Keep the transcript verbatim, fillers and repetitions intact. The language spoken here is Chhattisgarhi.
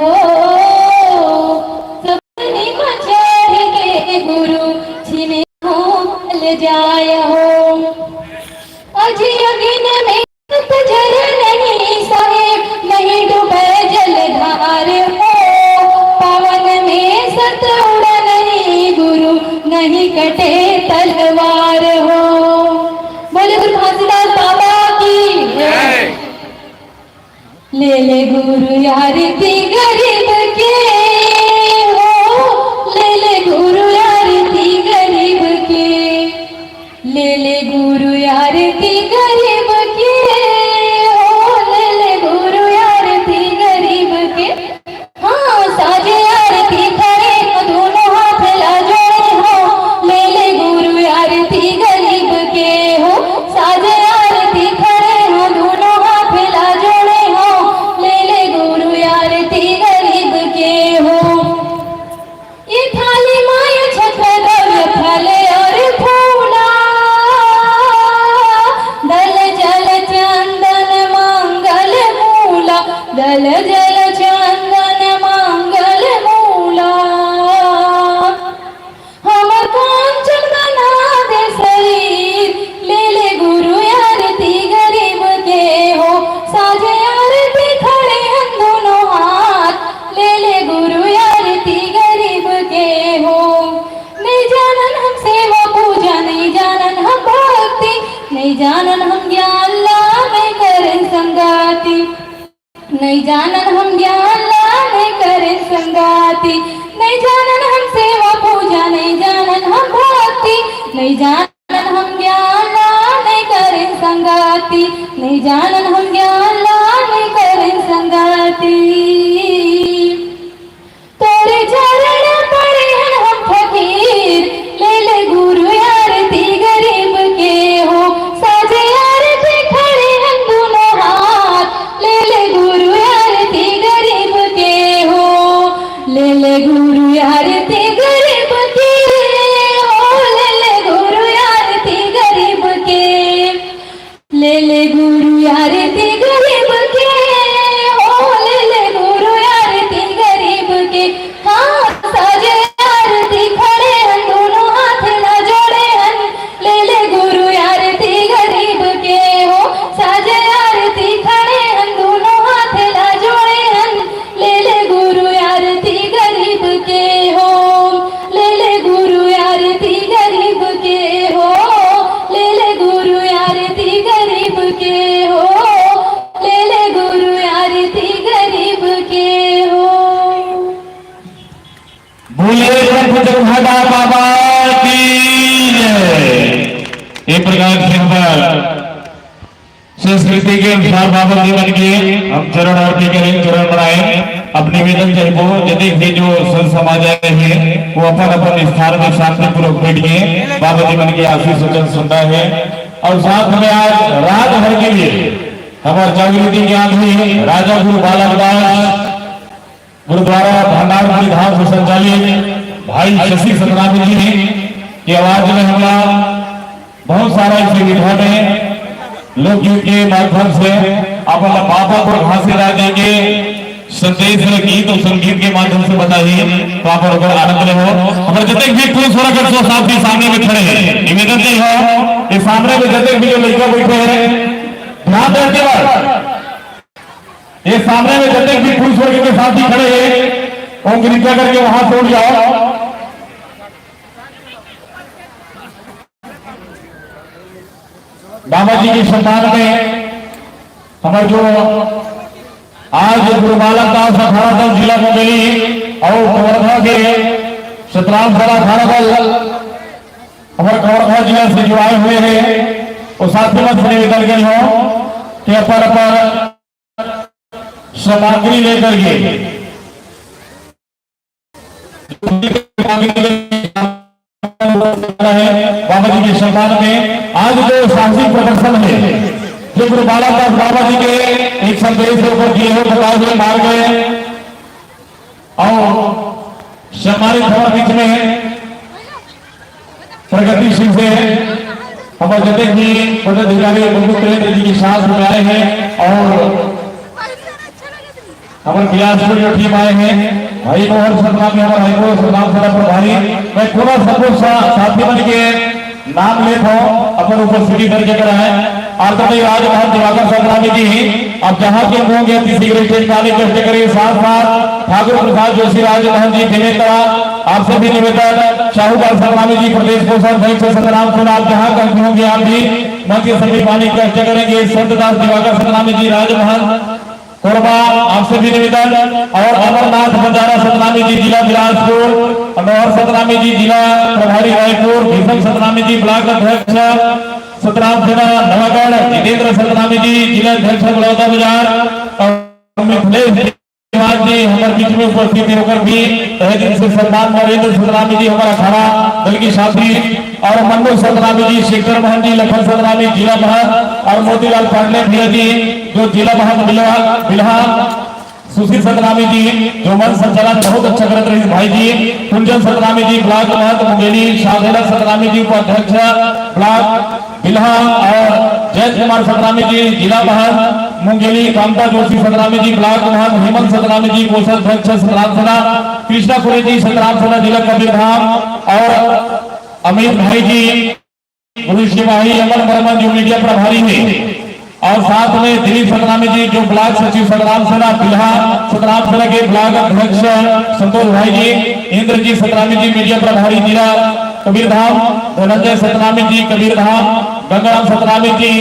हो, सब निमचार के गुरु छिने हो फल जाय हो। अज अगिन में सत जर नहीं साहेब, नहीं डूबे जलधार हो। पवन में सत उड़ नहीं गुरु, नहीं कटे तलवार हो। बोले गुरु घासीदास बाबा की। ले ले गुरु आरती गरीब के हो, ले ले गुरु आरती गरीब के, ले ले गुरु आरती गरीब के हो, ले ले गुरु आरती गरीब के। हाँ, साजे आरती खड़े हो, दोनों हाथ ला जोड़े हो, ले ले गुरु आरती गरीब के हो। साजे आरती खड़े हो, दोनों हाथ ला जोड़े हो, ले ले गुरु आरती गरीब के हो। ये थाली माय छत्र द्रव्य फल और फूला, दल जल चंदन मंगल मूला, दल जल चंदन मंगल मूला। हमर कांचन बना दे शरीर, ले ले गुरु आरती गरीब के हो। साजे आरती खड़े हन दोनों हाथ, ले ले गुरु आरती गरीब के हो। नहीं जानन हम सेवा पूजा, नहीं जानन हम भक्ति, नहीं जानन हम ज्ञान ला, नहीं करन संगाति। नहीं जानन हम ज्ञान ला, नहीं करन संगाति। नहीं जानन हम सेवा पूजा, नहीं जानन हम भक्ति। नहीं जानन हम ज्ञान ला, नहीं करन संगाति। नहीं जानन हम ज्ञान ला, नहीं करन संगाति। तोरे चरण पड़े हन हम फकीर, ले ले गुरु आरती गरीब के हो। साजे आरती खड़े हन दोनों हाथ, ले ले गुरु आरती गरीब के हो। ले ले गुरु आरती गरीब के हो, ले ले गुरु आरती गरीब के। ले ले गुरु आरती गरीब के हो, ले ले गुरु आरती गरीब के। हाँ, साजे आरती खड़े हन, दोनों हाथ ला जोड़े हन। ले ले गुरु आरती गरीब के हो, साजे आरती खड़े हन, दोनों हाथ ला जोड़े हन। ले ले गुरु आरती गरीब के हो, ले ले गुरु आरती गरीब के हो, ले ले गुरु आरती गरीब के हो, ले ले गुरु आरती गरीब के हो। बोले पंथ चौघड़ा बाबा की जय। ये प्रकार से हमारा संस्कृति के अनुसार बाबा जी मन के हम चरण आरती करें, चरण बनाए। अब निवेदन चाहिए, जदे भी जो संत समाज आए हैं, वो अपन अपन स्थान में शांतिपूर्वक बैठ के बाबा जी मन के आशीष वचन सुनना है। और साथ में आज रात भर के लिए हमारे जागृति के आदमी राजा गुरु बालक दास, गुरुद्वारा भंडारपुरी धाम से संचालित भाई शशि सतनामी जी की आवाज में हमला बहुत सारा इस विधा में लोकगीत के माध्यम से अपन बाबा को घासीदास जी के संदेश में गीत और संगीत के माध्यम से बताई, तो आप लोग आनंद रहो। हमारे जितने भी पुरुष वर्ग और साथी सामने में खड़े हैं, निवेदन यही हो कि सामने में जितने भी जो लड़का बैठे हैं, ध्यान रखते हुए ये सामने में जितने भी पुरुष वर्ग के साथी खड़े हैं, वो कृपया करके वहां से उठ जाओ। बाबा जी के सम्मान में हमारे जो आज गुरु बालक दास अखाड़ा दल जिला मुंगेली और कवर्धा के सतराम साला अखाड़ा दल हमारे कवर्धा जिला से जो आए हुए हैं, वो साथी मन से निवेदन करी हो कि अपन अपन सामग्री लेकर के बाबा जी के सम्मान में आज जो साहसिक प्रदर्शन है, जो गुरु बालक दास बाबा जी के एक संदेश के ऊपर दिए हुए बताए हुए मार्ग है, और सम्मानित हमारे बीच में प्रगतिशील से हमारे जितने भी पदाधिकारी मुकुंद प्रेम जी के साथ में आए हैं और अपन बिलासपुर जो टीम आए हैं, भाई नोहर सतनामी, हमारे हाईकोर्ट सतनाम सेना प्रभारी, मैं पूरा सबको सा-, साथी मन के नाम लेत हूँ, अपन उपस्थिति दर्ज कराए। आदरणीय राजमहंत दिवाकर सतनामी जी, आप जहाँ के होंगे, अति शीघ्र स्टेज पर आने की कष्ट करिए। साथ साथ ठाकुर प्रसाद जोशी राजमहंत जी बेमेतरा, आपसे भी निवेदन, साहूकार सतनामी जी प्रदेश कोषाध्यक्ष सतनाम सेना, आप जहाँ कहीं होंगे, आप भी मंच के समीप आने की कष्ट करेंगे। संत दास दिवाकर सतनामी जी राजमहंत कोरबा, आपसे भी निवेदन, और अमरनाथ बंजारा सतनामी जी जिला बिलासपुर, अनवर सतनामी जी जिला प्रभारी रायपुर, भीषम सतनामी जी ब्लॉक अध्यक्ष सतनाम सेना नवागढ़, जितेंद्र सतनामी जी जिला अध्यक्ष बलौदा बाजार, और मिथिलेश जी हमारे बीच में उपस्थित है, ओकर भी तहे दिल से सम्मान। नरेंद्र सतनामी जी हमारा अखाड़ा दल की साथी, और मन्नू सतनामी जी, शेखर महंत जी, लखन सतनामी जिला महंत, और मोतीलाल पांडे भैया जी जो जिला महंत बिल्हा, बिल्हा, सुशील सतनामी जी जो मंच संचालन बहुत अच्छा करत रहे भाई जी, कुंजन सतनामी जी ब्लॉक महंत मुंगेली, शाहदेला सतनामी जी उपाध्यक्ष ब्लॉक बिल्हा, और जयंत कुमार सतनामी जी जिला महंत मुंगेली, कामता जोशी सतनामी जी ब्लॉक महंत, हेमंत सतनामी जी कोषाध्यक्ष सतनाम सेना, कृष्णा कुरे जी सतनाम सेना जिला कबीरधाम, और अमित भाई जी पुलिस सिपाही, अमर वर्मा जो मीडिया प्रभारी है, और साथ में दिलीप सतनामी जी जो ब्लॉक सचिव सतनाम सेना बिल्हा, सतनाम सेना के ब्लॉक अध्यक्ष संतोष भाई जी, इंद्रजीत सतनामी जी मीडिया प्रभारी जिला कबीरधाम, धनंजय सतनामी जी कबीरधाम, गंगाराम सतनामी जी